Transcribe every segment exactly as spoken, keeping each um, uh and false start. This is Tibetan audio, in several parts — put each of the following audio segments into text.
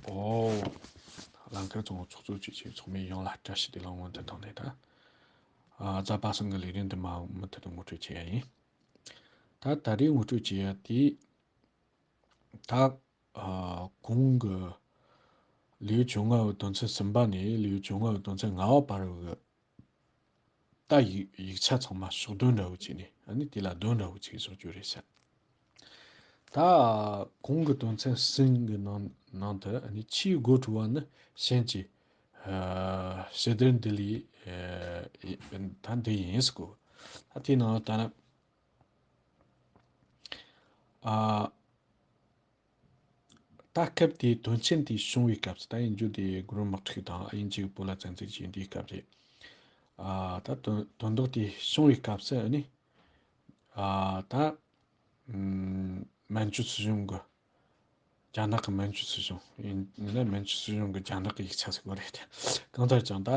ཨོ། ལང་ཀར་རྫོང་ཚོགས་གཙོ་བཅས་ཀྱི་ཚོགས་མི་ཡོངས་ལ་བཀྲ་ཤིས་བདེ་ལེགས་སྔོན་དུ་བཏང་ནས། ད་ཨ་རྫ་པ་སངས་ཀྱི་ལས་རིམ་འདི་མུ་མཐུད་དུ་ངོ་སྤྲོད་བྱེད་ཡ་ཡིན། ད་ད་རེས་ངོ་སྤྲོད་བྱེད་ཡ་དེ། ད་ཨ་གོང་གི་ལེའུ་བཅོ་ལྔ་བའི་དོན་ཚན་གསུམ་པ་ནས་ལེའུ་བཅོ་ལྔ་བའི་དོན་ཚན་ལྔ་པ་བར་གྱི་ད་ཡིག་ཡིག་ཆ་ཚང་མ་ཕྱོགས་བསྡོམས་འདྲ་བོ་བྱས་ནས། ཨ་ནི་དེ་ལ་བསྡོམས་འདྲ་བོ་བྱས་བཞག་རྒྱུ་རེད་ཤག། ད་གོང་གི་དོན་ཚན་གསུམ་གྱི་ནང་ནང་དུ། ཨ་ནི་ཆེས་དགོད་བྲོ་བ་ནི་གཞན་གྱི་ཨ་ཞི་བདེར་འདུལ་ལེ་ཨ་ད་འདི་ཡིན་ཟེར་གོ། ད་དེའི་ནང་ལྟར་ན། ཨ་ད་སྐབས་དེའི་དོན་ཆེན་དེ་བྱུང་བའི་སྐབས་སུ། ད་ཡིན་རྒྱུ་དེ་གུ་རུ་དམག་འཁྲུག་དང་དབྱིན་ཇིའི་པོ་ལ་བཙན་འཛུལ་བྱས་དུས་སྐབས་རེད། ཨ་ད་དོན་དོན་དག་དེ་བྱུང་བའི་སྐབས་སུ། ཨ་ནི་ཨ་ད་ཨམ་མན་ཇུ་སྲིད་གཞུང་གི། རྒྱ་ནག་གི་མན་ཇུ་སྲིད་གཞུང་ཡིན་ན། མན་ཇུ་སྲིད་གཞུང་གི་རྒྱ་ནག་གི་ཡིག་ཆ་ཟེར་དགོས་རེད། གང་ལྟར་ཀྱང་ད་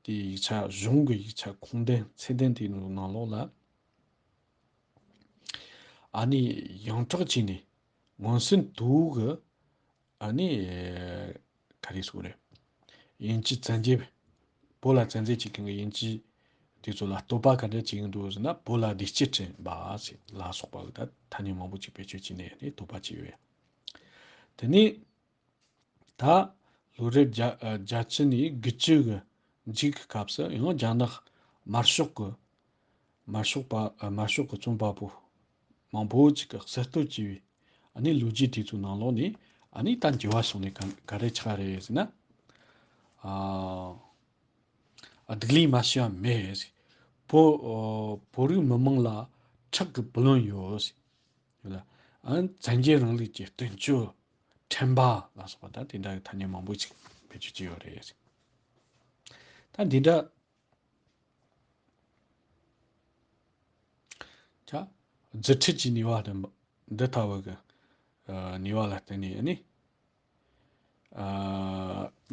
དེའི་ཡིག་ཆ། གཞུང་གི་ཡིག་ཆ་ཁུངས་ལྡན་ཚད་ལྡན་དེའི་ནང་ལོགས་ལ། ཨ་ནི་ཡོངས་གྲགས་བྱས་ནས་མངོན་གསལ་དོད་གི། ཨ་ནི་ག་རེ་ཟེར་དགོས་རེད། དབྱིན་ཇི་བཙན་རྒྱལ། པོ་ལ་བཙན་འཛུལ་བྱེད་མཁན་གྱི་དབྱིན་ཇི་དེ་ཚོ་ལ་བསྟོད་པ་ག་འདྲ་བྱེད་ཀྱི་འདུག་ཟེར་ན། པོ་ལ་བདེ་སྐྱིད་དྲན་པ་ཟེར་ལ་སོགས་པ་གི་ད་ཐ་སྙད་མང་པོ་ཅིག་བེད་སྤྱོད་བྱས་ནས། ཨ་ནི་བསྟོད་པ་བྱས་ཡོད། དེ་ནས་ད་ལོ་རབས་བརྒྱད་ཨ་བརྒྱད་ཅུ་ནས་དགུ་བཅུ་གི་མཇུག་གི་སྐབས་སུ་ཡང་རྒྱ་ནག་དམར་ཤོག་གི། དམར་ཤོག་པ། ཨ་དམར་ཤོག་གི་རྩོམ་པ་པོ་མང་པོ་ཅིག་གིས་གསར་གཏོད་བྱས་པའི་ཨ་ནི་ལོ་རྒྱུས་དེ་ཚོའི་ནང་ལོགས་ནས། ཨ་ནི་ད་འགྱུར་བ་སོང་ནས་ག་ག་རེ་ཆགས་རེད་ཟེར་ན། ཨ་ཨ་སྡིག་ལས་མ་བྱས་པ་མེད་ཟེར། བོད་ཨ་བོད་རིགས་མི་མང་ལ་ཁྲག་གི་བུ་ལོན་ཡོད་ཟེར། ཡོད་ལ། ཨ་བཙན་རྒྱལ་རིང་ལུགས་ཀྱི་མདུན་སྐྱོད་ཁྲམ་པ་ལ་སོགས་པ་ད་དེ་འདྲ་གི་ཐ་སྙད་མང་པོ་ཅིག་བེད་སྤྱོད་བྱས་ཡོད་རེད། ད་འདི་འདྲ་ཆ་རྫུ་འཕྲུལ་གྱི་ནུས་པ་ལྡན་པ་འདི་ལྟ་བུ་གི་ཨ་ནུས་པ་ལ་བརྟེན་ནས། ཨ་ནི་ཨ་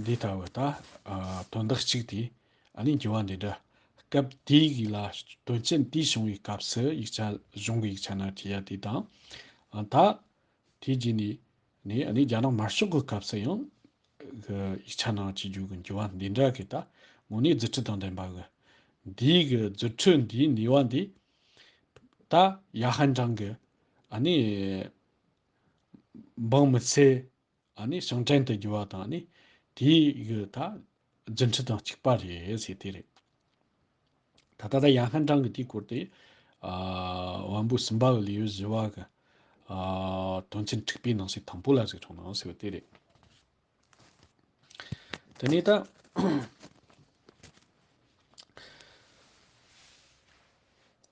འདི་ལྟ་བུ་ད་ཨ་དོན་དག་གཅིག་དེ། ཨ་ནི་འགྱུར་བ་འདི་འདྲ་སྐབས་དེའི་ལ་དོན་རྐྱེན་དེ་བྱུང་བའི་སྐབས་སུ་ཡིག་ཆ། གཞུང་གི་ཡིག་ཆ་ནང་བྲིས་ཡ་དེ་དང་། ཨ་ད་དེ་རྗེས་ནས་ནས་ཨ་ནི་རྒྱ་ནག་དམར་ཤོག་གི་སྐབས་སུ་ཡང་གི་ཡིག་ཆ་ནང་བྲིས་རྒྱུ་གི་འགྱུར་བ་འདི་འདྲ་གི་ད་དངོས་གནས་རྫུ་འཕྲུལ་དང་ལྡན་པ་གི། འདིའི་གི་རྫུ་འཕྲུལ་འདིའི་ནུས་པ་འདི་ད་ཡ་ཧན་ཀྲང་གི་ཨ་ནི་འབངས་མི་ཚེ་ཨ་ནི་ཞིང་བྲན་དུ་བསྒྱུར་བ་དང་། ཨ་ནི་དེའི་གི་ད་རྫུ་འཕྲུལ་དང་གཅིག་པ་རེད་ཟེར་དེ་རེད། ད་ལྟ་ད་ཡ་ཧན་ཀྲང་གི་དེའི་སྐོར་དེ་ཨ་དབང་པོ་གསུམ་པ་གི་ལེའུ་བཞི་པ་གི་ཨ་དོན་ཚན་དྲུག་པའི་ནང་གསེས་དང་པོ་ལ་གཟིགས་རོགས་གནང་ཟེར་བ་དེ་རེད། དེ་ནས་ད་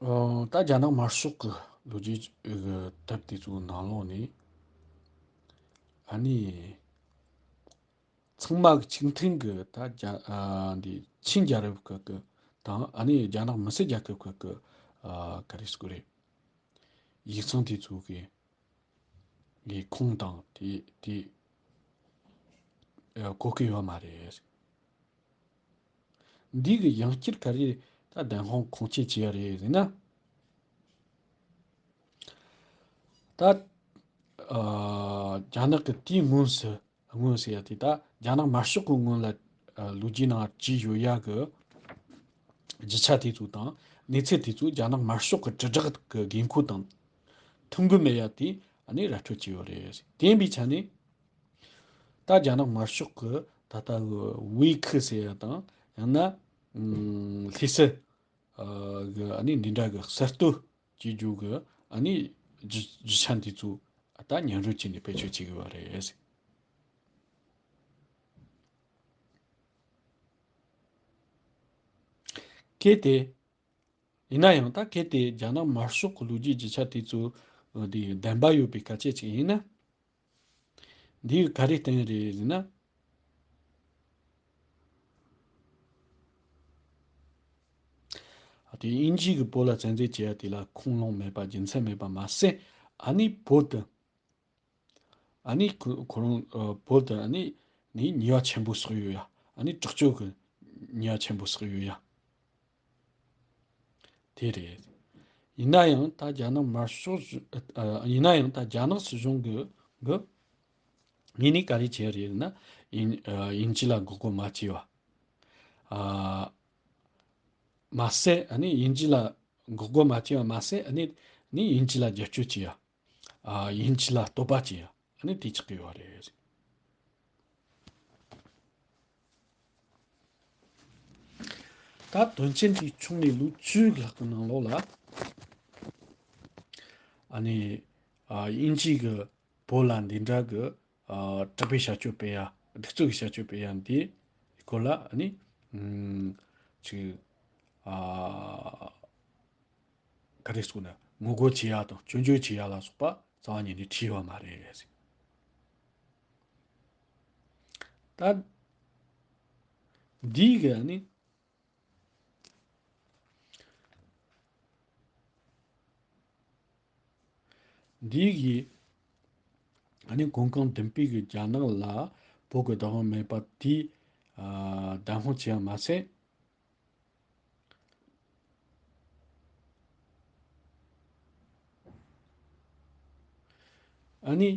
ཨོ་ད་རྒྱ་ནག་དམར་ཤོག་གི་ལོ་རྒྱུས་ཀྱི་དེབ་དེ་ཚོའི་ནང་ལོགས་ནས། ཨ་ནི་ཚང་མ་གི་གཅིག་མཐུན་གི་ད་རྒྱ་ཨ་འདི་ཆིན་རྒྱལ་རབས་སྐབས་ཀྱི་དང་། ཨ་ནི་རྒྱ་ནག་མི་སེར་རྒྱལ་ཁབ་སྐབས་ཀྱི་ཨ་ག་རེ་ཟེར་དགོས་རེད། ཡིག་ཚང་དེ་ཚོ་གི་གི་ཁུངས་དང་དེ་དེ་ཨ་གོ་གི་ཡོད་མ་རེད། འདི་གི་ཡང་བསྐྱར་ག་རེ་ད་བདེན་དཔང་ཁུངས་སྐྱེལ་བྱས་ཡ་རེད་ཟེར་ན། ད་ཨ་རྒྱ་ནག་གི་དེའི་སྔོན་སུ། སྔོན་ཟེར་ཡ་དེ་ད་རྒྱ་ནག་དམར་ཤོག་གི་སྔོན་ལ་ཨ་ལོ་རྒྱུས་ནང་བྲིས་ཡོད་ཡ་གི་རྒྱུ་ཆ་དེ་ཚོ་དང་གནས་ཚུལ་དེ་ཚོ་རྒྱ་ནག་དམར་ཤོག་གི་དྲིལ་བསྒྲགས་ཀྱི་དགོས་མཁོ་དང་མཐུན་གི་མེད་ཡ་དེ་ཨ་ནི་ར་སྤྲོད་བྱས་ཡོད་རེད། དེ་ཡིན་པའི་ཆ་ནས་ད་རྒྱ་ནག་དམར་ཤོག་གི་ད་ལྟ་གི་ཝེ་ཁི་ཟེར་ཡ་དང་། ཡང་ན་ཨམ་ལྷ་ས་ཨ་གི་ཨ་ནི་འདི་འདྲ་གི་གསར་གཏོད་བྱེད་རྒྱུ་གི་ཨ་ནི་རྒྱུ་རྒྱུ་ཆ་འདི་ཚོ་ད་ཉམས་རྒུད་བྱས་ནས་བེད་སྤྱོད་བྱེད་དགོས་པ་རེད། གལ་ཏེ། ཡིན་ན་ཡང་ད་གལ་ཏེ་རྒྱ་ནག་དམར་ཤོག་གི་ལོ་རྒྱུས་རྒྱུ་ཆ་དེ་ཚོ་དེ་བདེན་པ་ཡོད་པའི་སྐད་ཆ་ཅིག་ཡིན་ན། འདིས་ག་རེ་བསྟན་རེད་ཟེར་ན། དེ་དབྱིན་ཇི་གི་བོད་ལ་བཙན་འཛུལ་བྱས་ཡ་དེ་ལ་ཁུངས་ལུང་མེད་པ། རྒྱུ་མཚན་མེད་པ་མ་ཟད། ཨ་ནི་བོད་དུ། ཨ་ནི་ཁོ་ཁོ་རང་ཨ་བོད་དུ་ཨ་ནི་ནི་ཉེས་པ་ཆེན་པོ་བསགས་ཡོད་ཡ། ཨ་ནི་དྲག་སྤྱོད་ཀྱི་ཉེས་པ་ཆེན་པོ་བསགས་ཡོད་ཡ། དེ་རེད། ཡིན་ན་ཡང་ད་རྒྱ་ནག་དམར་ཤོག་ཨ་ཡིན་ན་ཡང་ད་རྒྱ་ནག་སྲིད་གཞུང་གི་གི་ ངས་ནི་ག་རེ་བྱས་རེད་ན། དབྱིན་ཨ་དབྱིན་ཇི་ལ་མགོ་སྐོར་མ་བྱས་པ། ཨ་མ་ཟད་ཨ་ནི་དབྱིན་ཇི་ལ་མགོ་སྐོར་མ་བྱས་པ་མ་ཟད་ཨ་ནི་ནི་དབྱིན་ཇི་ལ་རྒྱབ་སྐྱོར་བྱས་ཡ། ཨ་དབྱིན་ཇི་ལ་བསྟོད་པ་བྱས་ཡ། ཨ་ནི་དེ་ཆགས་ཀྱི་ཡོད་རེད། ད་དོན་ཆེན་དེའི་ཕྱོགས་ནས་ལོ་བཅུ་ལྷག་གི་ནང་ལོགས་ལ། ཨ་ནི་ཨ་དབྱིན་ཇི་གི་བོད་ལ་འདི་འདྲ་གི་ཨ་དྲག་པའི་བྱ་སྤྱོད་སྤེལ་ཡ། གདུག་རྩུབ་ཀྱི་བྱ་སྤྱོད་སྤེལ་ཡ་འདི་སྐོར་ལ་ཨ་ནི་ཨམ་ཅིག་ཨ་ག་རེ་ཟེར་ན། ངོ་རྒོལ་བྱེད་ཡ་དང་སྐྱོན་བརྗོད་བྱེད་ཡ་ལ་སོགས་པ་རྩ་བ་ཉིད་ནས་བྲིས་ཡོད་མ་རེད། ད་འདི་གི་ཨ་ནི། འདི་གི་ཨ་ནི་གོང་གང་མདུན་སྤོས་ཀྱི་རྒྱ་ནག་ལ་བོད་ཀྱི་བདག་དབང་མེད་པ་དེ་ཨ་བདག་དབང་བྱས་པ་མ་ཟད། ཨ་ནི།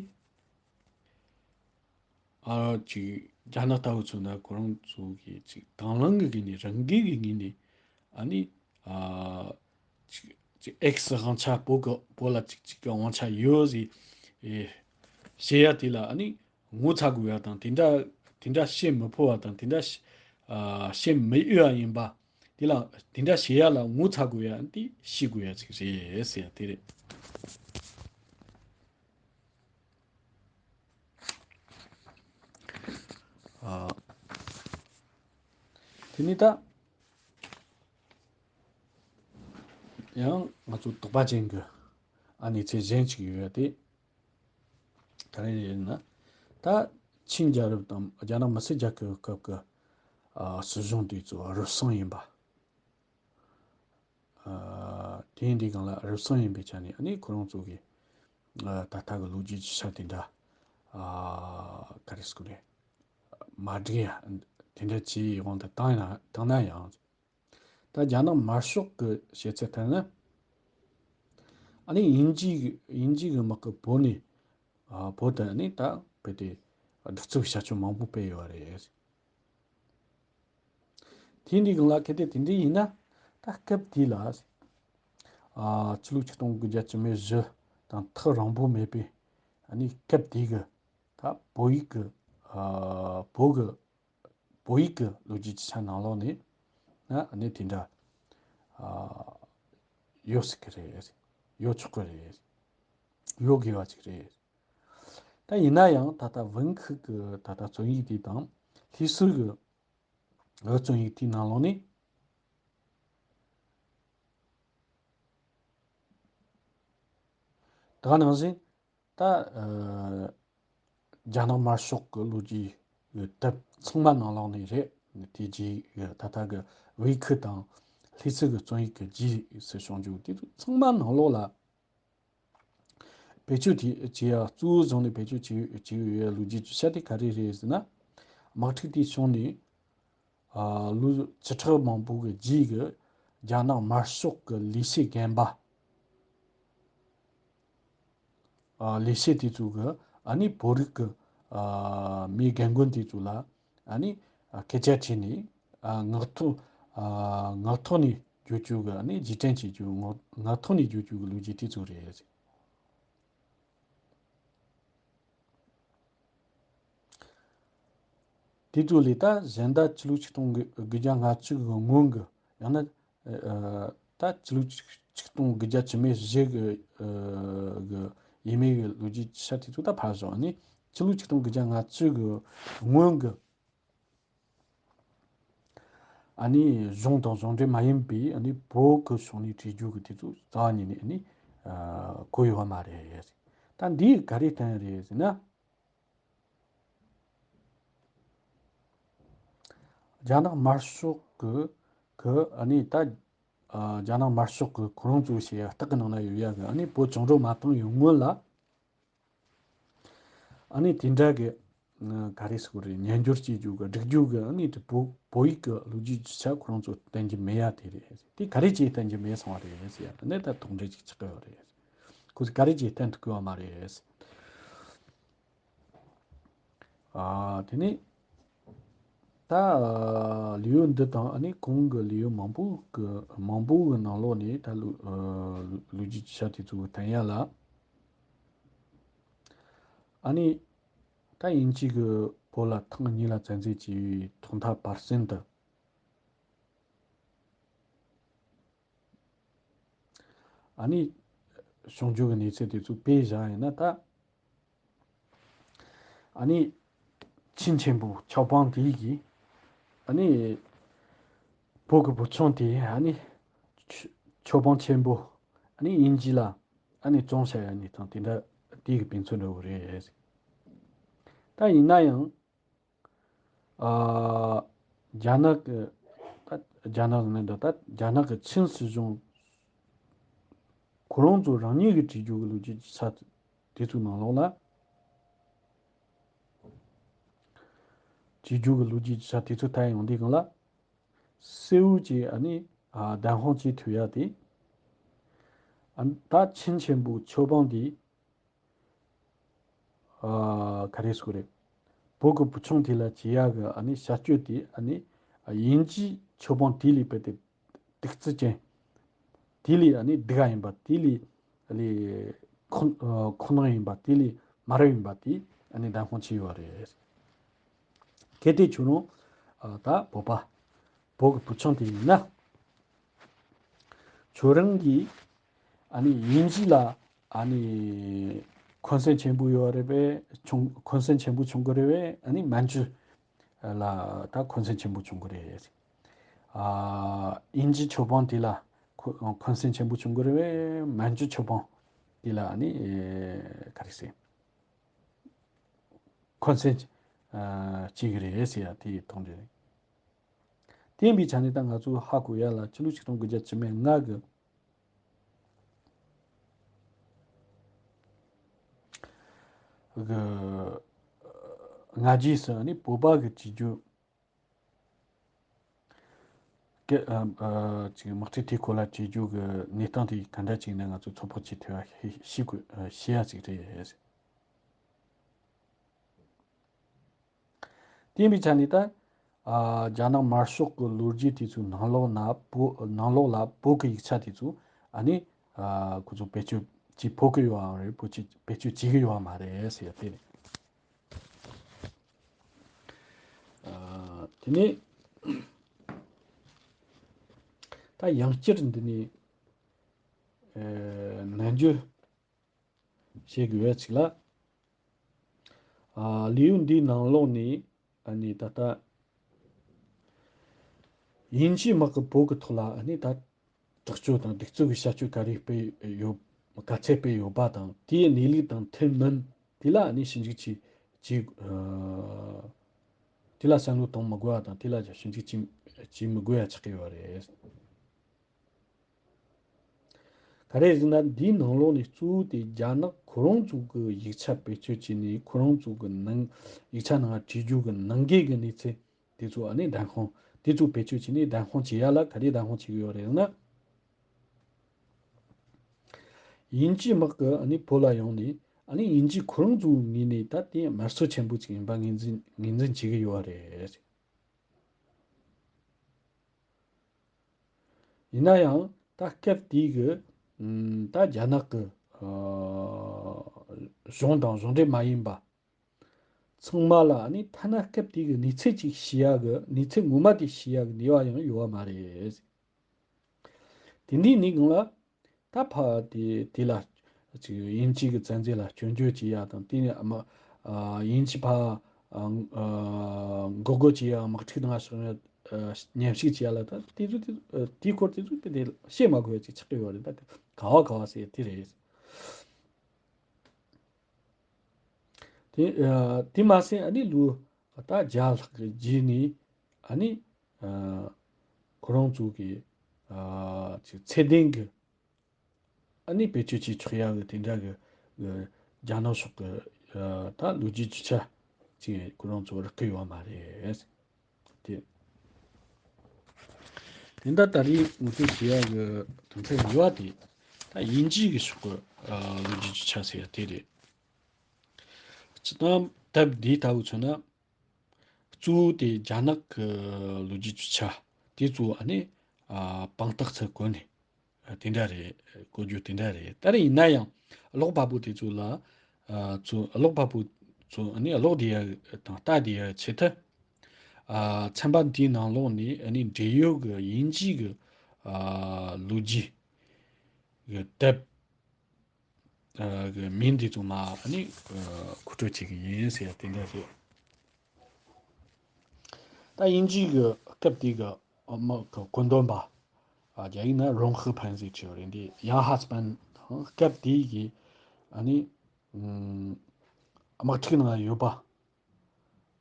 ཨ་ཅིག་རྒྱ་ནག་ལྟ་བུ་ཚོ་ན་ཁོ་རང་ཚོ་གི་ཅིག་དང་བླངས་ཀྱི་ངོས་ནས། རང་འགུལ་གྱི་ངོས་ནས། ཨ་ནི་ཨ་ཅིག་ཅིག་ཨེག་སི་དབང་ཆ། བོད་ཀྱི་བོད་ལ་ཅིག་ཅིག་གི་དབང་ཆ་ཡོད་ཟེར་ཨེ་བཤད་ཡ་དེ་ལ་ཨ་ནི་ངོ་ཚ་དགོས་ཡ་དང་། དེ་འདྲ་དེ་འདྲ་བཤད་མི་ཕོད་པ་དང་། དེ་འདྲ་ཨ་བཤད་མི་འོས་པ་ཡིན་པ་དེ་ལ། དེ་འདྲ་བཤད་ཡ་ལ་ངོ་ཚ་དགོས་ཡ་དེ་ཤེས་དགོས་ཡ་ཅིག་རེད་ཟེར་ཡ་དེ་རེད། ཨ། དེ་ནས་ད་ཡང་ང་ཚོ་དོགས་པ་ཅན་གྱི་ཨ་གནས་ཚུལ་གཞན་ཅིག་ཡོད་ཡ་དེ་ག་རེ་རེད་ན། ད་ཆིན་རྒྱལ་རབས་དང་རྒྱ་ནག་མི་སེར་རྒྱལ་ཁབ་སྐབས་ཀྱི་ཨ་སྲིད་གཞུང་དེ་ཚོ་རུལ་སུངས་ཡིན་པ། ཨ་དེ་ཡིན་དུས་སྒང་ལ་རུལ་སུངས་ཡིན་པའི་ཆ་ནས་ཨ་ནི་ཁོ་རང་ཚོ་གི་ཨ་ད་ལྟ་གི་ལོ་རྒྱུས་ཀྱི་ཆ་དེ་འདྲ་ཨ་ག་རེ་ཟེར་དགོས་རེད། མ་འགྲིག་ཡ་དེ་འདྲ་བྱས་ཡོང་དུ་བཏང་ཡ་བཏང་ན་ཡང་། ད་རྒྱ་ནག་དམར་ཤོག་གི་བཤད་ཚུལ་ལྟར་ན། ཨ་ནི་དབྱིན་ཇི་གི་དབྱིན་ཇི་གི་དམག་གིས་བོད་ནས་ཨ་བོད་དུ་ཨ་ནི་ད་རྦད་དེ་གདུག་རྩུབ་བྱ་སྤྱོད་མང་པོ་སྤེལ་ཡོད་རེད། དེ་འདི་གང་ལ་གལ་ཏེ་དེ་འདྲ་ཡིན་ན། ད་སྐབས་དེ་ལ་ཨ་ཕྱི་ལོ་ཆིག་སྟོང་དགུ་བརྒྱ་བཅུ་མེད་བཞི་དང་ཐག་རིང་པོ་མེད་པའི་ཨ་ནི་སྐབས་དེ་གི་ད་བོད་ཡིག་གི་ཨ་བོད་གི་བོད་ཡིག་གི་ལོ་རྒྱུས་ཀྱི་ཆ་ནང་ལོགས་ནས་ན་ཨ་ནི་དེ་འདྲ་ཨ་ཡོད་སྲིད་ཀྱི་རེད། ཡོད་ཆོག་གི་རེད། ཡོད་དགོས་པ་ཅིག་རེད། ད་ཡིན་ན་ཡང་ད་ལྟ་ཝུན་ཁི་གི་ད་ལྟ་རྩོམ་ཡིག་དེ་དང་ལྷ་སའི་གི་རྩོམ་ཡིག་དེའི་ནང་ལོགས་ནས། ད་ག་ནང་བཞིན་ད་ཨ་རྒྱ་ནག་དམར་ཤོག་གི་ལོ་རྒྱུས་ཀྱི་དེབ་ཚང་མ་ནང་ལོགས་ནས་རེད། དེ་རྗེས་ཀྱི་ད་ལྟ་གི་ཝུན་ཁི་དང་ལྷ་སའི་གི་རྩོམ་ཡིག་གི་རྗེས་སུ་བྱུང་རྒྱུ་དེ་ཚོ་ཚང་མ་ནང་ལོགས་ལ། བེད་སྤྱོད་དེ་བྱེད་ཡ་གཙོ་བོ་བཟུང་ནས་བེད་སྤྱོད་བྱེད་བྱེད་ཡོད་ལོ་རྒྱུས་ཀྱི་ཆ་དེ་ག་རེ་རེད་ཟེར་ན། དམག་འཁྲུག་དེའི་བྱུང་ནས་ཨ་ལོ་བཅུ་ཕྲག་མང་པོ་གི་རྗེས་ཀྱི་རྒྱ་ནག་དམར་ཤོག་གི་ལས་བྱེད་རྒན་པ། ཨ་ལས་བྱེད་དེ་ཚོ་གི་ཨ་ནི་བོད་རིགས་ཀྱི་ཨ་མི་རྒན་རྒོན་དེ་ཚོ་ལ་ཨ་ནི་ཨ་སྐད་ཆ་དྲིས་ནས། ཨ་ངག་ཐོག་ཨ་ངག་ཐོག་ནས་བརྗོད་བཅུག་གི། ཨ་ནི་རྗེས་དྲན་བྱེད་རྒྱུ་ངག་ངག་ཐོག་ནས་བརྗོད་བཅུག་གི་ལོ་རྒྱུས་དེ་ཚོ་རེད། དེ་ཚོ་ལས་ད་གཞན་དག་ཕྱི་ལོ་ཆིག་སྟོང་དགུ་བརྒྱ་ལྔ་བཅུ་གི་སྔོན་གྱི། ཡང་ན་ཨ་ད་ཕྱི་ལོ་ཆིག་སྟོང་དགུ་བརྒྱ་བཅུ་མེད་བཞི་གི་ཨ་གི་ཡས་མས་ཀྱི་ལོ་རྒྱུས་ཀྱི་ཆ་དེ་ཚོ་ད་ཕར་བཞག་ནས། ཕྱི་ལོ་ཆིག་སྟོང་དགུ་བརྒྱ་ལྔ་བཅུ་གི་སྔོན་གྱི་ཨ་ནི་གཞུང་དང་གཞུང་འབྲེལ་མ་ཡིན་པའི་ཨ་ནི་བོད་ཀྱི་ཕྱོགས་ནས་བྲིས་རྒྱུ་གི་དེ་ཚོ་རྩ་བ་ཉིད་ནས་ཨ་ནི་ཨ་གོ་ཡོད་མ་རེད། ད་འདིས་ག་རེ་བསྟན་རེད་ཟེར་ན། རྒྱ་ནག་དམར་ཤོག་གི་གི་ཨ་ནི་ད་ཨ་རྒྱ་ནག་དམར་ཤོག་གི་ཁོ་རང་ཚོ་བྱེད་ཡ་སྟག་གི་ནང་ན་ཡོད་ཡ་གི་ཨ་ནི་བོད་བཅིངས་འགྲོལ་མ་བཏང་བའི་སྔོན་ལ། ཨ་ནི་དེ་འདྲ་གི་ཨ་ག་རེ་ཟེར་དགོས་རེད། ཉམས་འགྱུར་བྱེད་རྒྱུ་གི་སྒྲིག་རྒྱུ་གི་ཨ་ནི་དེ་བོད་བོད་ཡིག་གི་ལོ་རྒྱུས་ཀྱི་ཆ་ཁོ་རང་ཚོ་བསྟན་གྱི་མེད་ཡ་དེ་རེད། དེ་ག་རེ་བྱས་བསྟན་གྱི་མེད་སོང་བ་རེད་ཟེར་ཡ། ཨ་ནི་ད་དོགས་འདྲི་ཅིག་ཆགས་ཀྱི་ཡོད་རེད། ཁོ་ཚོས་ག་རེ་བྱས་བསྟན་ཐུབ་ཀྱི་ཡོད་མ་རེད། ཨ། དེ་ནས་ད་ལེའུ་འདི་དང་ཨ་ནི་གོང་གི་ལེའུ་མང་པོ་གི་མང་པོ་གི་ནང་ལོགས་ནས་ད་ལོ་ལོ་རྒྱུས་ཀྱི་ཆ་དེ་ཚོ་གི་ཐན་ཡ་ལ། ཨ་ནི་ད་དབྱིན་ཇི་གི་བོད་ལ་ཐེངས་གཉིས་ལ་བཙན་འཛུལ་བྱས་པའི་ཐོག་མཐའ་བར་གསུམ་དུ། ཨ་ནི་བྱུང་རྒྱུ་གི་གནས་ཚུལ་དེ་ཚོ་དཔེ་བཞག་ཡིན་ན་ད། ཨ་ནི་ཆིན་ཆེན་པོ་ཆའོ་པང་དེ་གིས་ཨ་ནི་བོད་ཀྱི་བུ་ཆུང་དེ་ཨ་ནི་ཆོས་ཆོས་དཔོན་ཆེན་པོ་ཨ་ནི་དབྱིན་ཇི་ལ་ཨ་ནི་བཙོང་བྱ་ཡ་ནི་དང་དེ་འདྲ་དེ་གི་དཔེ་མཚོན་འདྲ་བོ་རེད། ད་ཡིན་ན་ཡང་། ཨ། རྒྱ་ནག་གི་ད་རྒྱ་ནག་ནི་འདི་ད་རྒྱ་ནག་གི་ཆིན་སྲིད་གཞུང་ཁོ་རང་ཚོ་རང་ཉིད་ཀྱི་བྲིས་རྒྱུ་གི་ལོ་རྒྱུས་ཀྱི་ས་དེ་ཚོའི་ནང་ལོགས་ལ། བྲིས་རྒྱུ་གི་ལོ་རྒྱུས་ཀྱི་ས་དེ་ཚོ་ད་ཡོང་དུས་སྒང་ལ། སེའུ་ཅིག་ཨ་ནི་ཨ་བདམས་དཔང་བྱེད་ཐུབ་ཡ་དེ། ཨ་ད་ཆིན་ཆེན་པོ་ཆོས་དཔོན་དེ། ཨ་ག་རེ་ཟེར་དགོས་རེད། བོད་ཀྱི་བུ་ཆུང་དེ་ལ་བྱེད་ཡག་གི་ཨ་ནི་བྱ་སྤྱོད་དེ་ཨ་ནི་དབྱིན་ཇིའི་ཆོས་དཔོན་དེ་ལས་རྦད་དེ་སྡུག་རྩུབ་ཅན། དེ་ལས་ཨ་ནི་སྡུག་ག་ཡིན་པ་དེ་ལས་ལས་ཁོ་ཁོ་ན་ཡིན་པ་དེ་ལས་དམའ་རབ་ཡིན་པ་དེ་ཨ་ནི་བདམས་དཔང་བྱས་ཡོད་རེད། གལ་ཏེ་ཁྱོད་རང་ཨ་ད་བོད་པ་བོད་ཀྱི་བུ་ཆུང་དེ་ཡིན་ན། ཁྱོད་རང་གིས་ཨ་ནི་དབྱིན་ཇི་ལ་ཨ་ནི་འཁོན་སེམས་ཆེན་པོ་ཡོད་རེད་པས། ཆུང་འཁོན་སེམས་ཆེན་པོ་བྱུང་གི་རེད་པས། ཨ་ནི་མན་ཇུ་ལ་ད་འཁོན་སེམས་ཆེན་པོ་བྱུང་གི་རེད། ཨ་དབྱིན་ཇི་ཆོས་དཔོན་དེ་ལ་འཁོ་འཁོན་སེམས་ཆེན་པོ་བྱུང་གི་རེད་པས། མན་ཇུ་ཆོས་དཔོན་དེ་ལ་ཨ་ནི་ག་རེ་ཟེར། འཁོན་སེམས་ཨ་སྐྱེ་གི་རེད་ཟེར་ཡ་དེ་ཡི་དོན་འདི་རེད། དེ་ཡིན་པའི་ཆ་ནས་ད་ང་ཚོ་ཧ་གོ་ཡ་ལ་ཕྱི་ལོ་ཆིག་སྟོང་དགུ་བརྒྱ་བཅུ་མེད་ལྔ་གི་གི་སྔ་རྗེས་སུ་ནི་བོད་པ་གི་བྱེད་རྒྱུ་གི་ཨ་ཨ་ཅིག་དམག་འཁྲུག་དེའི་སྐོར་ལ་བྱེད་རྒྱུ་གི་གནས་སྟངས་དེ་ག་འདྲ་ཅིག་ནས་ང་ཚོ་ཚོད་དཔག་བྱེད་ཐུབ་ཡ་ཤེས་དགོས་ཤེས་ཡ་ཅིག་རེད། དེ་ཡིན་པའི་ཆ་ནས་ད། ཨ་རྒྱ་ནག་དམར་ཤོག་གི་ལོ་རྒྱུས་དེ་ཚོའི་ནང་ལོགས་ན་བོད་ནང་ལོགས་ལ་བོད་ཀྱི་ཡིག་ཆ་དེ་ཚོ་ཨ་ནི་ཨ་ཁོ་ཚོ་བེད་སྤྱོད་ཅིག་ཕོག་གི་ཡོད་པ་རེད། བེད་སྤྱོད་བེད་སྤྱོད་བྱེད་ཀྱི་ཡོད་པ་མ་རེད་ཟེར་ཡ་དེ་རེད། ཨ་དེ་ནས་ད་ཡང་བསྐྱར་འདི་ནས་ཨ་ནན་བརྗོད་བྱེད་དགོས་པ་ཅིག་ལ། ཨ་ལེའུ་འདིའི་ནང་ལོགས་ནས་ཨ་ནི་ད་ལྟ་དབྱིན་ཇིའི་དམག་གིས་བོད་ཀྱི་ཐོག་ལ་ཨ་ནི་ད་དྲག་སྤྱོད་དང་གདུག་རྩུབ་ཀྱི་བྱ་སྤྱོད་ག་རེ་སྤེལ་ཡོད། ག་ཚད་སྤེལ་ཡོད་པ་དང་དེའི་གནས་ལུགས་དང་མཐུན་མིན་དེ་ལ་ཨ་ནི་ཞིབ་འཇུག་བྱེད་བྱེད་ཨ་དེ་ལ་བསམ་བློ་གཏོང་མི་དགོས་པ་དང་དེ་ལ་ཞིབ་འཇུག་བྱེད་བྱེད་མི་དགོས་ཡ་ཆགས་ཀྱི་ཡོད་རེད། ག་རེ་ཟེར་ན་འདིའི་ནང་ལོགས་ནས་གཙོ་བོ་དེ་རྒྱ་ནག་ཁོ་རང་ཚོ་གི་ཡིག་ཆ་བེད་སྤྱོད་བྱས་ནས་ཁོ་རང་ཚོ་གི་ནང་ཡིག་ཆ་ནང་བྲིས་རྒྱུ་གི་ནང་འགལ་གི་གནས་ཚུལ་དེ་ཚོ་ཨ་ནི་བདམས་དཔང་དེ་ཚོ་བེད་སྤྱོད་བྱས་ནས་བདམས་དཔང་བྱེད་ཡ་ལ་ག་རེ་བདམས་དཔང་བྱེད་ཀྱི་ཡོད་རེད་ཟེར་ན། དབྱིན་ཇིའི་དམག་གི་ཨ་ནི་བོད་ལ་ཡོང་ནས་ཨ་ནི་དབྱིན་ཇི་ཁོ་རང་ཚོའི་ངོས་ནས་ད་དེ་དམར་གསོད་ཆེན་པོ་ཅིག་ཡིན་པ་ངོས་འཛིན་ངོས་འཛིན་བྱེད་ཀྱི་ཡོད་རེད། ཡིན་ན་ཡང་ད་སྐབས་དེའི་གི་ཨམ་ད་རྒྱ་ནག་གི་ཨ་གཞུང་དང་གཞུང་འབྲེལ་མ་ཡིན་པ་ཚང་མ་ལ་ནི་ཐ་ན་སྐབས་དེའི་གི་གནས་ཚུལ་ཅིག་ཤེས་ཡ་གི་གནས་ཚུལ་ངོ་མ་དེ་ཤེས་ཡ་གི་ནུས་པ་ཡང་ཡོད་པ་མ་རེད། དེ་འདྲའི་གནས་སྒང་ལ་ད་ཕ་དེ་དེ་ལ་ཅིག་དབྱིན་ཇི་གི་བཙན་འཛུལ་ལ་སྐྱོན་བརྗོད་བྱེད་ཡ་དང་དེ་ནས་ཨ་མ་ཨ་དབྱིན་ཇི་ཕ་ཨ་ཨ་འགོག་རྒོལ་བྱེད་ཡ་དམག་འཁྲུག་གནང་ཞིག་ཨ་མཉམ་ཞུགས་བྱེད་ཡ་ལ་ད་དེ་ཚོ་དེ་ཨ་དེའི་སྐོར་དེ་ཚོ་དེ་དེ་བཤད་མ་དགོས་ཡ་ཅིག་ཆགས་ཀྱི་ཡོད་རེད། ད་དེ་ག་བ་ག་བ་ཟེར་དེ་རེད། དེ་ཨ་དེ་མ་ཟད་ཨ་ནི་ལོ་ད་བརྒྱ་ལྷག་གི་རྗེས་ནས་ཨ་ནི་ཨ་ཁོ་རང་ཚོ་གི་ཨ་ཅིག་ཚད་ལྡན་གི་ཨ་ནི་བེད་སྤྱོད་བྱེད་ཆོག་ཡ་གི་དེ་འདྲ་གི་གི་རྒྱ་ནག་ཕྱོགས་གི་ཨ་ད་ལོ་རྒྱུས་རྒྱུ་ཆ་ཅིག་ཁོ་རང་ཚོ་རག་གི་ཡོད་མ་རེད། དེ་དེ་འདྲ་ད་རེས་ངོ་སྤྲོད་བྱེད་ཡ་གི་དོན་ཚན་གཉིས་པ་དེ་ད་དབྱིན་ཇི་གི་ཕྱོགས་གི་ཨ་ལོ་རྒྱུས་རྒྱུ་ཆ་ཟེར་ཡ་དེ་རེད། སྤྱིར་བཏང་ དེབ་འདི་ལྟ་བུ་མཚོན་ན། གཙོ་བོ་དེ་རྒྱ་ནག་གི་ལོ་རྒྱུས་ཀྱི་ཆ་དེ་གཙོ་བོ་ཨ་ནི་ཨ་དཔང་རྟགས་ཚུར་བཀོད་ནས་ཨ་དེ་འདྲ་རེད། བཀོད་རྒྱུ་དེ་འདྲ་རེད། ད་རེས་ཡིན་ན་ཡང་ཀློག་པ་པོ་དེ་ཚོ་ལ་ཨ་ཚོ་ཀློག་པ་པོ་ཚོ་ཨ་ནི་ཀློག་བསྡད་ཡ་དང་ལྟ་བསྡད་ཡ་ཆེད་དུ་ཨ་ཚན་པ་འདིའི་ནང་ལོགས་ནས་ཨ་ནི་འབྲེལ་ཡོད་ཀྱི་དབྱིན་ཇིའི་གི་ཨ་ལོ་རྒྱུས་ཀྱི་དེབ། ཨ་གི་མིང་འདི་ཚོ་མ་ཨ་ནི་ཨ་མཁོ་སྤྲོད་བྱེད་ཀྱི་ཡིན་ཟེར་དེ་འདྲ་རེད། ད་དབྱིན་ཇིའི་གི་སྐབས་དེའི་གི་དམག་གི་བཀོད་འདོམས་པ་ཨ་རྒྱ་ཡིག་ན་རོང་ཧི་ཕན་ཟེར་བྲིས་པ་རེད། འདི་ཡང་ཧ་སི་པན་དང་སྐབས་དེའི་གི་ཨ་ནི་ཨམ་དམག་འཁྲུག་ནང་ཡོད་པ།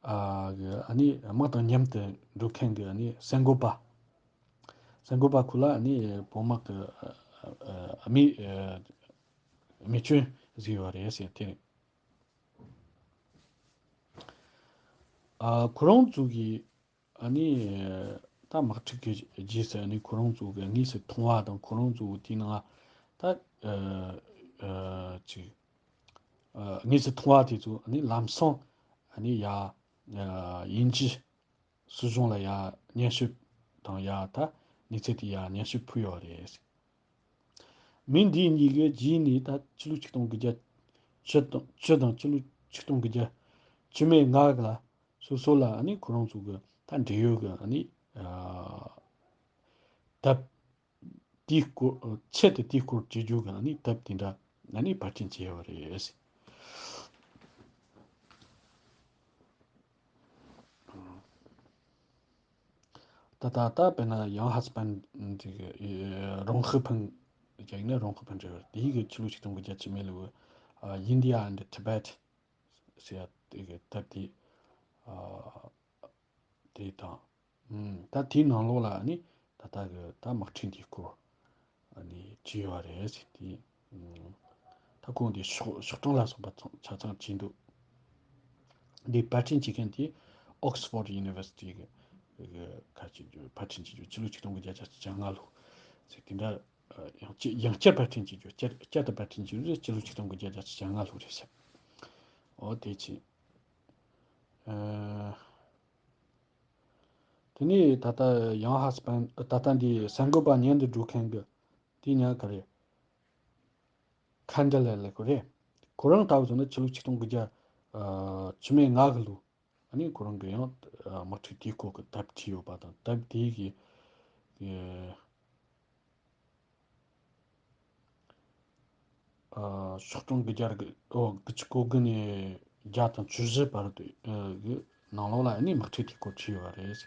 ཨ་གི་ཨ་ནི་དམག་དང་མཉམ་དུ་འགྲོ་མཁན་གི་ཨ་ནི་གསར་འགོད་པ། གསར་འགོད་པ་ཁོ་ལ་ཨ་ནི་བོད་དམག་གི་ཨ་ཨ་མི་ཨ་མི་སྐྱོན་བཟོས་པ་རེད་ཟེར་དེ་རེད། ཨ་ཁོ་རང་ཚོ་གི་ཨ་ནི་ད་དམག་འཁྲུག་གི་རྗེས་སུ་ཨ་ནི་ཁོ་རང་ཚོ་གི་དངོས་སུ་མཐོང་བ་དང་ཁོ་རང་ཚོ་དེའི་ནང་ད་ཨ་ཨ་ཅིག་ཨ་དངོས་སུ་མཐོང་བ་དེ་ཚོ་ཨ་ནི་ལམ་སང་ཨ་ནི་ཡ་ཨ་དབྱིན་ཇི་སྲིད་གཞུང་ལ་ཡ་སྙན་ཞུ་དང་ཡ་ད་གནས་ཚུལ་དེ་ཡ་སྙན་ཞུ་ཕུལ་ཡོད་རེད། མི་འདི་གཉིས་ཀྱི་རྗེས་ནས་ད་ཕྱི་ལོ་ཆིག་སྟོང་དགུ་བརྒྱ་བཅུ་དང་བཅུ་དང་ཕྱི་ལོ་ཆིག་སྟོང་དགུ་བརྒྱ་བཅུ་མེད་ལྔ་ལ་སོ་སོ་ལ་ཨ་ནི་ཁོ་རང་ཚོ་གི་ད་འབྲེལ་ཡོད་གི་ཨ་ནི་ཨ་དེབ་དེའི་སྐོར་ཆེད་དུ་དེའི་སྐོར་བྲིས་རྒྱུ་གི་ཨ་ནི་དེབ་དེ་འདྲ་ཨ་ནི་ཕར་ཕྱིན་བྱས་ཡོད་རེད། ད་ད་ད་དཔེར་ན་ཡང་ཧ་སི་པན་འདི་གི་རོང་ཧི་ཕན་རྒྱ་ཡིག་ན་རོང་ཧི་ཕན་འབྲི་བར་དེའི་གི་ཕྱི་ལོ་ཆིག་སྟོང་དགུ་བརྒྱ་བཅུ་མེད་ལོའི་India and Tibet ཟེར་ཡ་དེ་གི་དེབ་དེ་དེ་དང་ད་དེའི་ནང་ལོགས་ལ་ནི་ད་ལྟ་གི་ད་དམག་འཁྲུག་འདིའི་སྐོར་ནི་བྲིས་ཡོད་རེད་ཟེར་དེ། ད་ཁོང་དེ་ཤོག་ཤོག་གྲངས་ལ་སོགས་པ་ཚང་ཆ་ཚང་བྲིས་འདུག་འདི་པར་སྐྲུན་བྱེད་མཁན་དེ་Oxford University གི་གི་ཁ་ཅིག་པར་སྐྲུན་བྱེད་རྒྱུ་ཕྱི་ལོ་ཆིག་སྟོང་དགུ་བརྒྱ་བརྒྱད་ཅུ་གྱ་ལྔ་ལོ་ཟེར་དེ་འདྲ། ཡང་བསྐྱར་ཡང་བསྐྱར་པར་སྐྲུན་བྱེད་རྒྱུ་བསྐྱར་བསྐྱར་དུ་པར་སྐྲུན་བྱེད་རྒྱུ་ཕྱི་ལོ་ཆིག་སྟོང་དགུ་བརྒྱ་བརྒྱད་ཅུ་གྱ་ལྔ་ལོ་རེད་ཤག་འོ་དེ་ཅི། ཨ། དེ་ནས་ད་ལྟ་ཡང་ཧ་སི་པན་ད་ལྟ་འདི་གསར་འགོད་པ་ཉན་དུ་འགྲོ་མཁན་གི་དེ་ཉག་ག་རེ། ཁན་ཌེ་ལ་ལེ་ཁོ་རེད། ཁོ་རང་ལྟ་བུ་བྱུང་ན་ཕྱི་ལོ་ཆིག་སྟོང་དགུ་བརྒྱ་ཨ་བཅུ་མེད་ལྔ་གི་ལོ། ཨ་ནི་ཁོ་རང་གི་ཡང་ཨ་དམག་འཁྲུག་དེའི་སྐོར་གི་དེབ་བྲིས་ཡོད་པ་དང་དེབ་དེའི་གི་ཨ་ཤོག་གྲངས་དགུ་བརྒྱ་གི་ཨོ་དགུ་བཅུ་གོ་དགུ་ནས་བརྒྱ་དང་བཅུ་བཞི་བར་དུ་ཨ་གི་ནང་ལོགས་ལ་ཨ་ནི་དམག་འཁྲུག་དེའི་སྐོར་བྲིས་ཡོད་པ་རེད།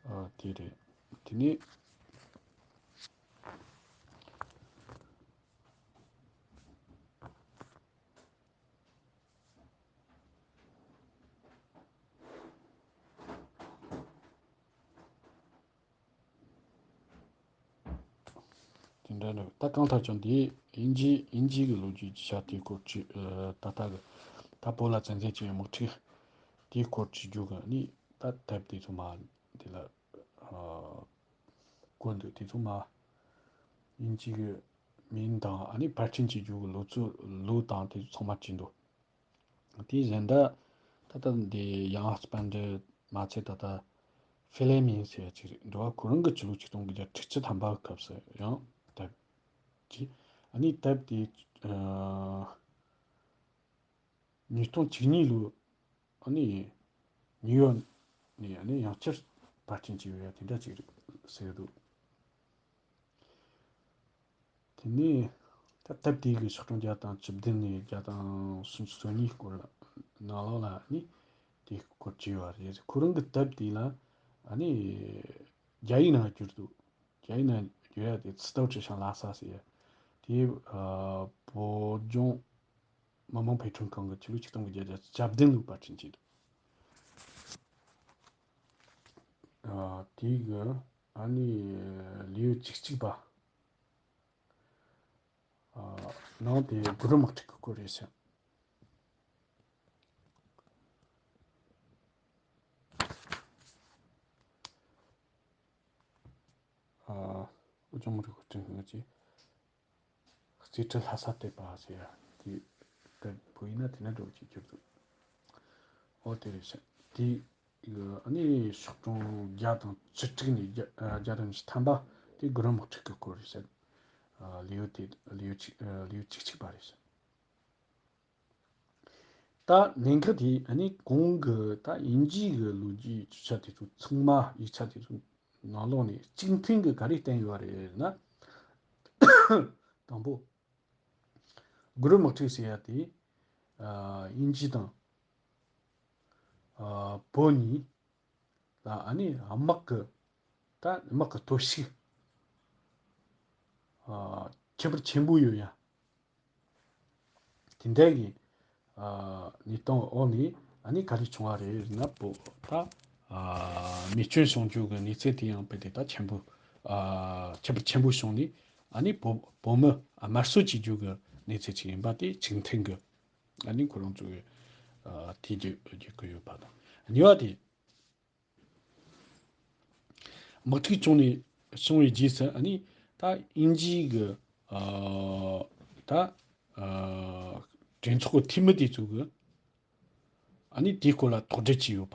ཨ་དེ་རེད། དེ་ནས། དེ་འདྲ་འདྲ་ད་གང་ལྟར་ཀྱང་འདི་དབྱིན་ཇི་དབྱིན་ཇི་གི་ལོ་རྒྱུས་ཀྱི་ཆ་དེའི་སྐོར་གྱི་ཨ་ད་ལྟ་གི་ད་བོད་ལ་བཙན་འཛུལ་བྱས་ཡོད་དམག་འཁྲུག་དེའི་སྐོར་གྱི་རྒྱུ་གི་ནི་ད་དེབ་དེ་ཚོ་མ་འདི་ལ་ཨ་བཀོད་འདུག་དེ་ཚོ་མ་དབྱིན་ཇི་གི་མིང་དང་ཨ་ནི་ཕར་ཕྱིན་བྱེད་རྒྱུ་གི་ལོ་ཚོད་ལོ་དང་དེ་ཚོ་ཚང་མ་བྲིས་འདུག་དེ་བཞིན་དུ་ད་ལྟ་འདི་ཡང་ཧ་སི་པན་འདྲ་མ་ཚད་ད་ལྟ་ཧྥི་ལེ་མིང་ཟེར་ཡ་ཅིག་རེད་འགྲོ་བ། ཁོ་རང་གི་ཕྱི་ལོ་ཆིག་སྟོང་དགུ་བརྒྱ་དྲུག་ཅུ་ཐམ་པ་གི་སྐབས་སུ་ཡང་དེབ་ཅིག་ཨ་ནི་དེབ་དེ་ཨ་ཉིས་སྟོང་བཅུ་གཉིས་ལོ་ཨ་ནི་ནིའུ་ཡོག་ནས་ཨ་ནི་ཡང་བསྐྱར་ཕར་ཕྱིན་བྱས་ཡོད་ཡ་དེ་འདྲ་ཅིག་རེད་ཟེར་འདུག་དེ་ནས་ད་དེབ་དེ་གི་ཤོག་གྲངས་བརྒྱ་དང་བཅུ་བདུན་ནས་བརྒྱ་དང་སུམ་ཅུ་སོ་གཉིས་སྐོར་ལ་ནང་ལོགས་ལ་ནི་དེའི་སྐོར་བྲིས་པ་རེད། ཁོ་རང་གི་དེབ་དེ་ལ་ཨ་ནི་རྒྱ་ཡིག་ནང་བསྒྱུར་འདུག་རྒྱ་ཡིག་ནང་བསྒྱུར་ཡ་དེ་ཚིག་ཐོ་ཁྲི་ཤང་ལྷ་ས་ཟེར་ཡ་དེ་ཨ་བོད་ལྗོངས་མི་དམངས་ཕན་ཁྲིམས་ཁང་གི་ཕྱི་ལོ་ཆིག་སྟོང་དགུ་བརྒྱ་བརྒྱད་ཅུ་གྱ་བདུན་ལོའི་པར་སྐྲུན་བྱས་འདུག་ཨ་དེའི་གི་ཨ་ནི་ལེའུ་བཅུ་གཅིག་པ། ཨ་ནང་དེ་གུ་རུ་དམག་འཁྲུག་གི་སྐོར་རེད་ཤག་ཨ་དབུས་ལྗོངས་མི་རིགས་དབུལ་སྐྲུན་ལྷན་ཁང་གི་རྩིས་ཁྲི་ལྷ་ས་གཏེར་པ་ཟེར་ཡ་ དེ་ད་བོད་ཡིག་ན་དེ་ན་འགྲོ་གི་འགྱུར་འདུག་འོ་དེ་རེད་ཤག་དེ་ཨ་ནི་ཤོག་གྲངས་བརྒྱ་དང་བཅུ་དྲུག་ནས་བརྒྱ་ཨ་བརྒྱ་དང་བཅུ་ཐམ་པ་དེ་གུ་རུ་དམག་འཁྲུག་གི་སྐོར་རེད་ཤག་ཨ་ལེའུ་དེ་ལེའུ་གཅིག་ཨ་ལེའུ་གཅིག་གཅིག་པ་རེད་ཤག་ད་གནད་འགག་དེ་ཨ་ནི་གོང་གི་ད་དབྱིན་ཇིའི་གི་ལོ་རྒྱུས་ཆ་དེ་ཚོ་ཚང་མ་ཡིག་ཆ་དེ་ཚོ་ནང་ལོགས་ནས་གཅིག་མཐུན་གི་ག་རེ་བསྟན་ཡོད་རེད་ན། དང་པོ། གུ་རུ་དམག་འཁྲུག་ཟེར་ཡ་དེ། ཨ་དབྱིན་ཇི་དང་། ཨ་བོད་གཉིས་ལ་ཨ་ནི་དམག་གི་ད་དམག་གི་སྟོབས་ཤུགས་ཨ་ཁྱད་པར་ཆེན་པོ་ཡོད་ཡ། དེ་འདྲ་གི་ཨ་གནས་སྟངས་འོག་ནས་ཨ་ནི་ག་རེ་བྱུང་བ་རེད་ན། བོད་ད་ཨ་མེ་སྐྱོན་བྱུང་རྒྱུ་གི་གནས་ཚུལ་དེ་ཡང་དཔེ་དེ་ད་ཆེན་པོ་ཨ་ཁྱད་པར་ཆེན་པོ་བྱུང་ནས། ཨ་ནི་བོད་བོད་མི་དམར་གསོད་བྱེད་རྒྱུ་གི་གནས་ཚུལ་ཅིག་ཡིན་པ་དེ་གཅིག་མཐུན་གི་ཨ་ནི་ཁོ་རང་ཚོ་གི་ཨ་དེ་རྒྱུ་རྒྱུ་གི་ཡོད་པ་དང་། གཉིས་པ་དེ། དམག་འཁྲུག་བྱུང་ནས་བྱུང་བའི་རྗེས་སུ་ཨ་ནི་ད་དབྱིན་ཇིའི་གི་ཨ་ད་ཨ་གྲོས་ཚོགས་ཀྱི་འཐུས་མི་དེ་ཚོ་གི་ཨ་ནི་དེའི་སྐོར་ལ་དོགས་འདྲི་བྱས་ཡོད་པ་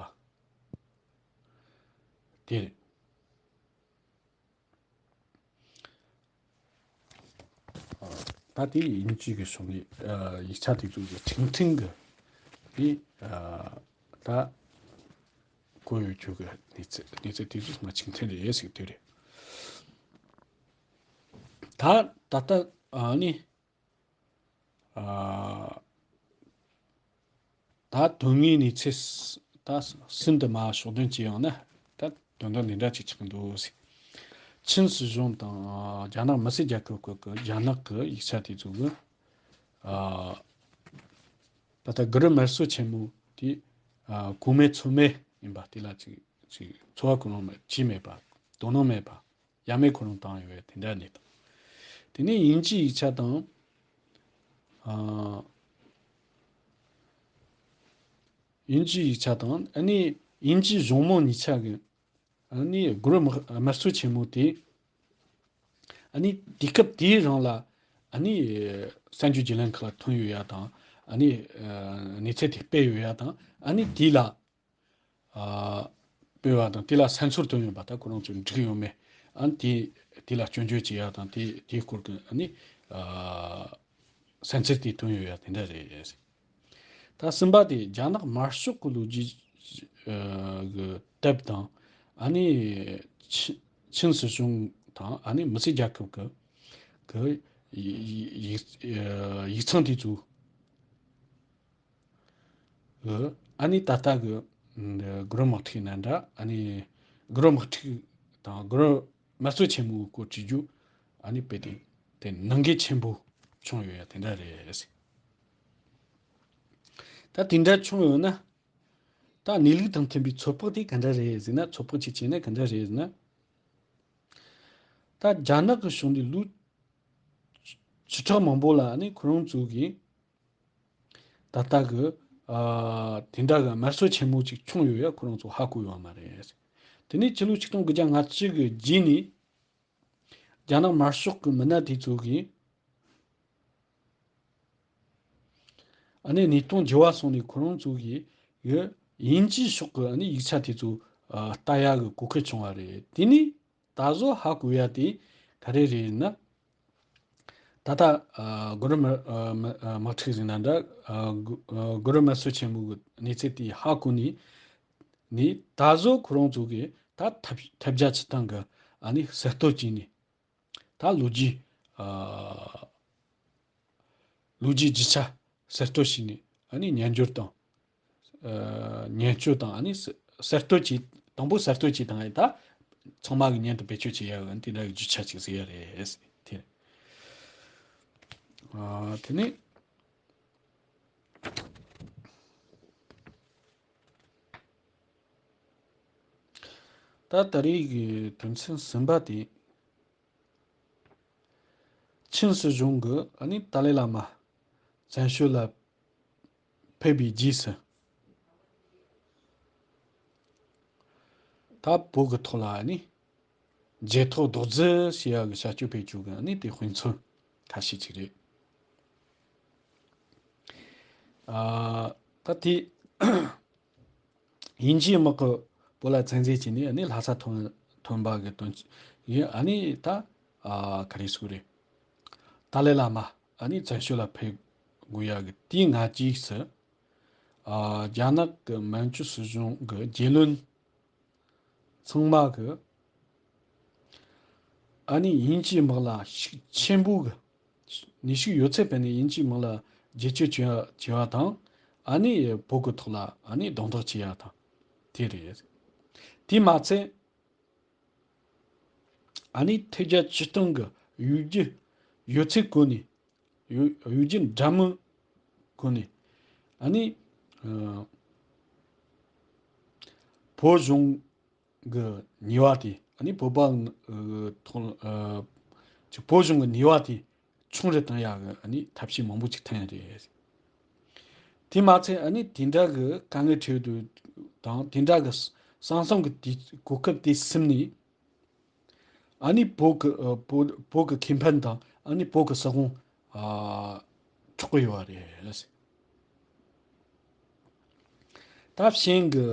དེ་རེད། ད་དེ་དབྱིན་ཇི་གི་ཕྱོགས་ནས་ཡིག་ཆ་དེ་ཚོ་གི་ཆིང་ཐིང་གི་དེ་ད་གོ་ཡོད་རྒྱུ་གི་གནས་ཚུལ་གནས་ཚུལ་དེ་ཚོ་ང་ཆིང་ཐིང་རེད་ཟེར་དེ་རེད། ད་ད་ལྟ་ཨ་ནི་ཨ་ད་དོན་དངོས་གནས་ཚུལ་ད་ཟིན་དུ་མ་ཕྱོགས་སྡོམ་བྱས་ཡོང་ན་ད་དོན་དག་འདི་འདྲ་ཅིག་ཆགས་འདུག་ཟེར། ཆིན་སྲིད་གཞུང་དང་རྒྱ་ནག་མི་སེར་རྒྱལ་ཁབ་ཁག་གི་རྒྱ་ནག་གི་ཡིག་ཆ་དེ་ཚོ་གི་ཨ་ད་ལྟ་གུ་རུ་དམར་གསོད་ཆེན་མོ་དེ་ཨ་གོ་མེད་ཚོར་མེད་ཡིན་པ་དེ་ལ་ཅིག་ཅིག་ཚོར་བ་གོ་ནོ་མེད་བྱས་མེད་པ་དོ་སྣང་མེད་པ། ཡ་མེད་ཁོ་རང་བཏང་ཡོད་དེ་འདྲ་གནས་སྟངས། དེ་ནས་དབྱིན་ཇིའི་ཡིག་ཆ་དང་། ཨ་དབྱིན་ཇིའི་ཡིག་ཆ་དང་ཨ་ནི་དབྱིན་ཇིའི་གཞུང་མང་གཉིས་ཆ་གི་ཨ་ནི་གུ་རུ་དམར་དམར་གསོད་ཆེན་མོ་དེ་ཨ་ནི་དུས་སྐབས་དེའི་རིང་ལ་ཨ་ནི་གསར་འགྱུར་བརྒྱུད་ལམ་ཁག་ལ་ཐོན་ཡོད་ཡ་དང་ཨ་ནི་ཨ་གནས་ཚུལ་དེ་སྤེལ་ཡོད་ཡ་དང་ཨ་ནི་དེ་ལ། ཨ་སྤེལ་བ་དང་དེ་ལ་སེམས་ཚོར་བཏོན་ཡོད་པ་ད་ཁོ་རང་ཚོ་འགྲིག་ཡོད་མེད། ཨ་ནི་དེ་དེ་ལ་སྐྱོན་བརྗོད་བྱེད་ཡ་དང་དེ་དེའི་སྐོར་གྱི་ཨ་ནི་ཨ་སེམས་ཚོར་དེ་བཏོན་ཡོད་ཡ་དེ་འདྲ་རེད། ད་གསུམ་པ་དེ་རྒྱ་ནག་དམར་ཤོག་གི་ལོ་རྒྱུས་ཨ་གི་དེབ་དང་ཨ་ནི་ཆི་ཆིན་སྲིད་གཞུང་དང་ཨ་ནི་མི་སེར་རྒྱལ་ཁབ་ཀྱི་གི་ཡིག་ཡིག་ཡིག་ཡིག་ཚང་དེ་ཚོ། ཨ་ནི་ད་ལྟ་གི་གུ་རུ་དམག་འཁྲུག་ནང་འདྲ་ཨ་ནི་གུ་རུ་དམག་འཁྲུག་དང་གུ་རུ་དམར་གསོད་ཆེན་མོའི་སྐོར་བྲིས་རྒྱུ་ཨ་ནི་དཔེ་དེ་དེ་ནང་འགལ་ཆེན་པོ་བྱུང་ཡོད་ཡ་དེ་འདྲ་རེད། ད་དེ་འདྲ་བྱུང་ཡོད་ན་ད་གནས་ལུགས་དང་མཐུན་པའི་ཚོད་དཔག་དེ་ག་འདྲ་རེད་ཟེར་ན་ཚོད་དཔག་ཅིག་བྱས་ན་ག་འདྲ་རེད་ཟེར་ན། ད་རྒྱ་ནག་གི་ཕྱོགས་ནས་ལོ་བཅུ་ཕྲག་མང་པོ་ལ་ཨ་ནི་ཁོ་རང་ཚོ་གིས། ད་ལྟ་གི་ཨ་དེ་འདྲ་གི་དམར་གསོད་ཆེན་མོ་ཅིག་བྱུང་ཡོད་ཡ་ཁོ་རང་ཚོ་ཧ་གོ་ཡོད་མ་རེད། དེ་ནས་ཕྱི་ལོ་ཆིག་སྟོང་དགུ་བརྒྱ་ལྔ་བཅུ་གི་རྗེས་ནས་རྒྱ་ནག་དམར་ཤོག་གི་མི་སྣ་དེ་ཚོ་གིས་ཨ་ནི་གནས་སྟངས་འགྱུར་བ་སོང་ནས་ཁོ་རང་ཚོ་གིས་ཡོད་དབྱིན་ཇིའི་ཕྱོགས་གི་ཨ་ནི་ཡིག་ཆ་དེ་ཚོ་ཨ་ལྟ་ཡ་གི་གོ་སྐབས་བྱུང་བ་རེད། དེ་ནས། ད་གཟོད་ཧ་གོ་ཡ་དེ་ག་རེ་རེད་ན། ད་ལྟ་ཨ་གུ་རུ་དམར་ཨ་དམར་དམག་འཁྲུག་ཟེར་ན་འདྲ་ཨ་གུ་ཨ་གུ་རུ་དམར་གསོད་ཆེན་མོ་གི་གནས་ཚུལ་དེ་ཧ་གོ་ནས་ནས་ད་གཟོད་ཁོ་རང་ཚོ་གིས་ད་ཐབས་ཐབས་བརྒྱ་ཇུས་སྟོང་གི་ཨ་ནི་གསར་གཏོད་བྱས་ནས་ད་ལོ་རྒྱུས་ཨ། ལོ་རྒྱུས་རྒྱུ་ཆ་གསར་གཏོད་བྱས་ནས་ཨ་ནི་ཉམས་འགྱུར་དང་། ཨ་ཉམས་བཅོས་དང་ཨ་ནི་གསར་གསར་གཏོད་བྱས་དང་པོ་གསར་གཏོད་བྱས་དང་ཨེ་ད་ཚང་མ་གི་མཉམ་དུ་བེད་སྤྱོད་བྱེད་ཡ་གི་དེ་འདྲ་གི་རྒྱུ་ཆ་ཅིག་ཟེར་ཡ་རེད་དེ། ཨ་དེ་ནས་ད་ད་རེས་ཀྱི་དོན་ཚན་གསུམ་པ་དེ། ཆིན་སྲིད་གཞུང་གིས་ཨ་ནི་ཏཱ་ལའི་བླ་མ་བཙན་བྱོལ་ལ་ཕེབས་པའི་རྗེས་སུ་ད་བོད་ཀྱི་ཐོག་ལ་ཨ་ནི་རྒྱལ་ཐོག་རྡོག་རྫིས་བྱེད་ཡག་གི་བྱ་སྤྱོད་སྤེལ་རྒྱུ་གི་ཨ་ནི་དེ་དཔེ་མཚོན་ཁ་ཤས་ཅིག་རེད། ཨ། ད་དེ་དབྱིན་ཇིའི་དམག་གིས་བོད་ལ་བཙན་འཛུལ་བྱས་ནས་ཨ་ནི་ལྷ་ས་ཐོན་ཐོན་པ་གི་དོན་ཡིན། ཨ་ནི་ད་ཨ་ག་རེ་ཟེར་དགོས་རེད། ཏཱ་ལའི་བླ་མ་ཨ་ནི་བཙན་བྱོལ་ལ་ཕེབས་དགོས་ཡ་གི་དེའི་སྔ་རྗེས་སུ། ཨ། རྒྱ་ནག་གི་མན་ཇུ་སྲིད་གཞུང་གི་རྒྱལ་བློན་ཚང་མ་གིས་ཨ་ནི་དབྱིན་ཇིའི་དམག་ལ་ཤུགས་ཆེན་པོ་གི་ནུས་ཤུགས་ཡོད་ཚད་སྤེལ་ནས་དབྱིན་ཇིའི་དམག་ལ་བརྒྱུད་སྐྱོད་བྱེད་བྱེད་པ་དང་། ཨ་ནི་བོད་ཀྱི་ཐོག་ལ་ཨ་ནི་རྡུང་རྡེག་བྱེད་ཡ་དང་དེ་རེད། དེ་མ་ཚད། ཨ་ནི་ཐེངས་བརྒྱད་ཅུ་སྟོང་གི་གཡུལ་རྒྱུ་ཡོད་ཚད་བཀོལ་ནས། གཡུལ་གཡུལ་རྒྱུ་འདྲ་མིན་བཀོལ་ནས། ཨ་ནི་ཨ་བོད་གཞུང་གི་ནུས་པ་དེ། ཨ་ནི་བོད་པ་ཨ་ཐོག་ཨ་ཅིག་བོད་གཞུང་གི་ནུས་པ་དེ་ཆུང་རུ་བཏང་ཡག་གི་ཨ་ནི་ཐབས་ཤེས་མང་པོ་ཅིག་བཏོན་ཡོད་རེད། དེ་མ་ཚད་ཨ་ནི་དེ་འདྲ་གི་དཀའ་ངལ་འཕྲད་དུས་དང་། དེ་འདྲ་གི་ས་ས་མཚམས་གི་དུས་གོ་སྐབས་དེ་ཟིན་ནས། ཨ་ནི་བོད་གི་ཨ་བོད་བོད་གི་ཁེ་ཕན་དང་། ཨ་ནི་བོད་གི་སྲིད་དབང་ཨ་འཕྲོག་གི་ཡོད་རེད། ད་ཕྱིན་གི་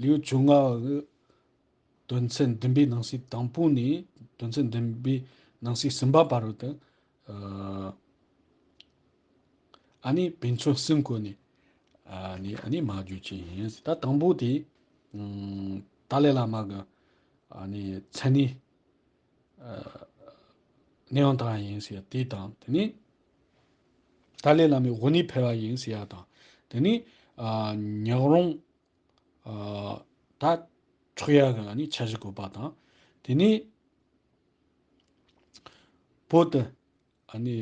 ལེའུ་བཅོ་ལྔ་གི་དོན་ཚན་བདུན་པའི་ནང་གསེས་དང་པོ་ནས་དོན་ཚན་བདུན་པའི་ནང་གསེས་གསུམ་པ་བར་དུ། ཨ་ཨ་ནི་དཔེ་མཚོན་གསུམ་བཀོད་ནས་ཨ་ནི་ཨ་ནི་མར་བརྗོད་ཀྱི་ཡིན། ད་དང་པོ་དེ་ཨ་ཏཱ་ལའི་བླ་མ་གི་ཨ་ནི་མཚན་གནས་ཨ་གནས་དབྱུང་བཏང་བ་ཡིན་ཟེར་ཡ་དེ་དང་། དེ་ནས་ཏཱ་ལའི་བླ་མའི་དབུ་ནས་ཕེབས་པ་ཡིན་ཟེར་ཡ་དང་། དེ་ནས་ཨ་ཉག་རོང་ཨ་ད་འཕྲོག་ཡ་གི་ཨ་ནི་འཆར་གཞི་བཀོད་པ་དང་། དེ་ནས་བོད་དུ་ཨ་ནི་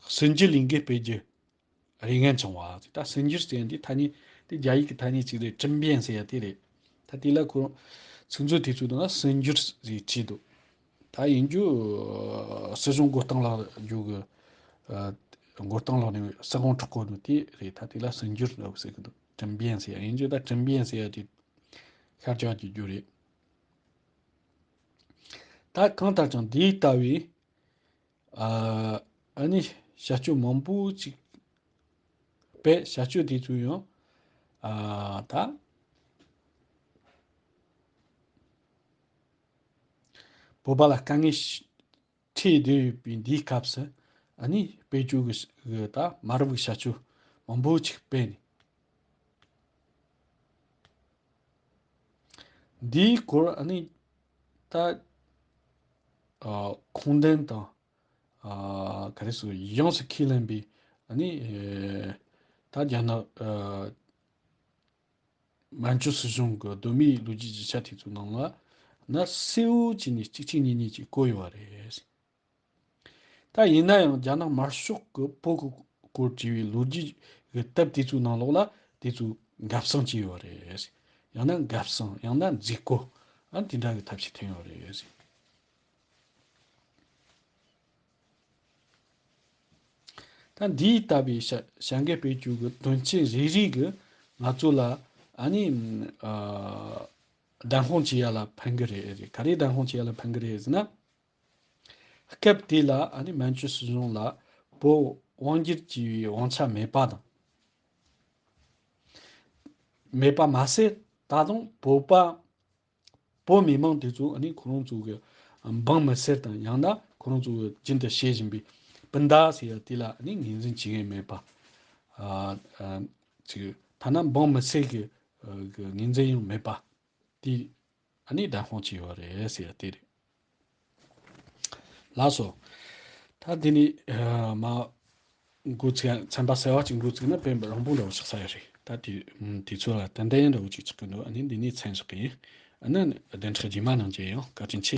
གསར་འགྱུར་ལས་འགུལ་སྤེལ་རྒྱུ་རེ་ངན་བྱུང་བ། ད་གསར་འགྱུར་ཟེར་ཡ་འདི་ཐ་སྙད་དེ་རྒྱ་ཡིག་གི་ཐ་སྙད་ཅིག་རེད། ཀྲིན་བིན་ཟེར་ཡ་དེ་རེད། ད་དེ་ལ་ཁོ་ཚིག་མཛོད་དེ་ཚོའི་ནང་ལ་གསར་འགྱུར་ཟེར་བྲིས་འདུག་ད་ཡིན་རྒྱུ་སྲིད་གཞུང་མགོ་རྟིང་སློག་རྒྱུ་གི་ཨ་མགོ་རྟིང་སློག་ནས་སྲིད་དབང་འཕྲོག་གོ་ནོ་དེ་རེད། ད་དེ་ལ་གསར་འགྱུར་ཟེར་གི་འདུག་ཀྲིན་བིན་ཟེར་ཡ། ཡིན་རྒྱུ་ད་ཀྲིན་བིན་ཟེར་ཡ་དེ་ཤར་བསྐྱོད་ཀྱི་རྒྱུ་རེད། ད་གང་ལྟར་ཀྱང་འདི་ལྟ་བུའི་ཨ་ཨ་ནི་བྱ་སྤྱོད་མང་པོ་ཅིག་སྤེལ། བྱ་སྤྱོད་དེ་ཚོ་ཡང་ཨ་ད་བོད་པ་ལ་དཀའ་ངལ་འཕྲད་བསྡད་ཡོད་པའི་འདིའི་སྐབས་སུ། ཨ་ནི་སྤེལ་རྒྱུ་གི་གི་ད་མ་རབས་གི་བྱ་སྤྱོད་མང་པོ་ཅིག་སྤེལ་ནས། འདིའི་སྐོར་ཨ་ནི་ད་ཨ་ཁུངས་ལྡན་དང་ཨ་ག་རེ་ཟེར་ཡོངས་སུ་ཁས་ལེན་པའི་ཨ་ནི་ཨེ་ད་རྒྱ་ནག་ཨ་མན་ཇུ་སྲིད་གཞུང་གི་གདོད་མའི་ལོ་རྒྱུས་ཀྱི་ཆ་དེ་ཚོའི་ནང་ལ་ན་གསལ་བོ་བྱས་ནས་གཅིག་གཅིག་གཉིས་གཉིས་ཀྱིས་བཀོད་ཡོད་པ་རེད། ད་ཡིན་ན་ཡང་རྒྱ་ནག་དམར་ཤོག་གིས་བོད་ཀྱི་སྐོར་བྲིས་པའི་ལོ་རྒྱུས་ཀྱི་དེབ་དེ་ཚོའི་ནང་ལོགས་ལ་དེ་ཚོ་འགབ་གསང་བྱས་ཡོད་རེད། ཡང་ན་འགབ་གསང་། ཡང་ན་མཛུབ་གུ། ཨ་དེ་འདྲ་གི་ཐབས་ཤེས་ཐོན་ཡོད་རེད། ད་འདིའི་ལྟ་བུའི་བྱ་བྱ་འགུལ་སྤེལ་རྒྱུ་གི་དོན་རྐྱེན་རེ་རེ་གིས་ང་ཚོ་ལ་ཨ་ནི་ཨ་བདམས་དཔང་བྱེད་ཡ་ལ་ཕན་གི་རེད། རེད། ག་རེ་བདམས་དཔང་བྱེད་ཡ་ལ་ཕན་གི་རེད་ཟེར་ན། སྐབས་དེ་ལ་ཨ་ནི་མན་ཇུ་སྲིད་གཞུང་ལ་བོད་དབང་སྒྱུར་བྱས་པའི་དབང་ཆ་མེད་པ་དང་། མེད་པ་མ་ཟད། ད་དུང་བོད་པ་བོད་མི་མང་དེ་ཚོ་ཨ་ནི་ཁོ་རང་ཚོ་གི་འབངས་མི་སེར་དང་། ཡང་ན་ཁོ་རང་ཚོ་གི་རྒྱུན་དུ་བྱེད་བཞིན་པའི་སྤུན་ཟླ་ཟེར་ཡ་དེ་ལ་ཨ་ནི་ངོས་འཛིན་བྱེད་མཁན་མེད་པ། ཨ་ཨ་ཅིག་ཐ་ན་འབངས་མི་སེར་གི་ཨ་གི་ངོས་འཛིན་ཡང་མེད་པ་དེ་ཨ་ནི་བདམས་དཔང་བྱས་ཡོད་རེད་ཟེར་ཡ་དེ་རེད། ལགས་སོ། ད་འདི་ནས་ཨ་མ་འགོ་ཚུགས། ཚན་པ་གསར་པ་ཅིག་འགོ་བཙུགས་ན་དཔེ་རིང་པོ་འདྲ་བོ་ཆགས་ས་ཡོད་རེད། ད་དེ་དུས་ཚོད་ལ་ཏན་ཏན་འདྲ་བོ་ཅིག་ཆགས་ཀྱི་འདུག་ཨ་ནི་འདི་ནས་མཚམས་བཞག་གི་ཡིན། ཨ་ནི་བདུན་ཕྲག་རྗེས་མ་ནང་མཇལ་ཡོང་། བཀའ་དྲིན་ཆེ།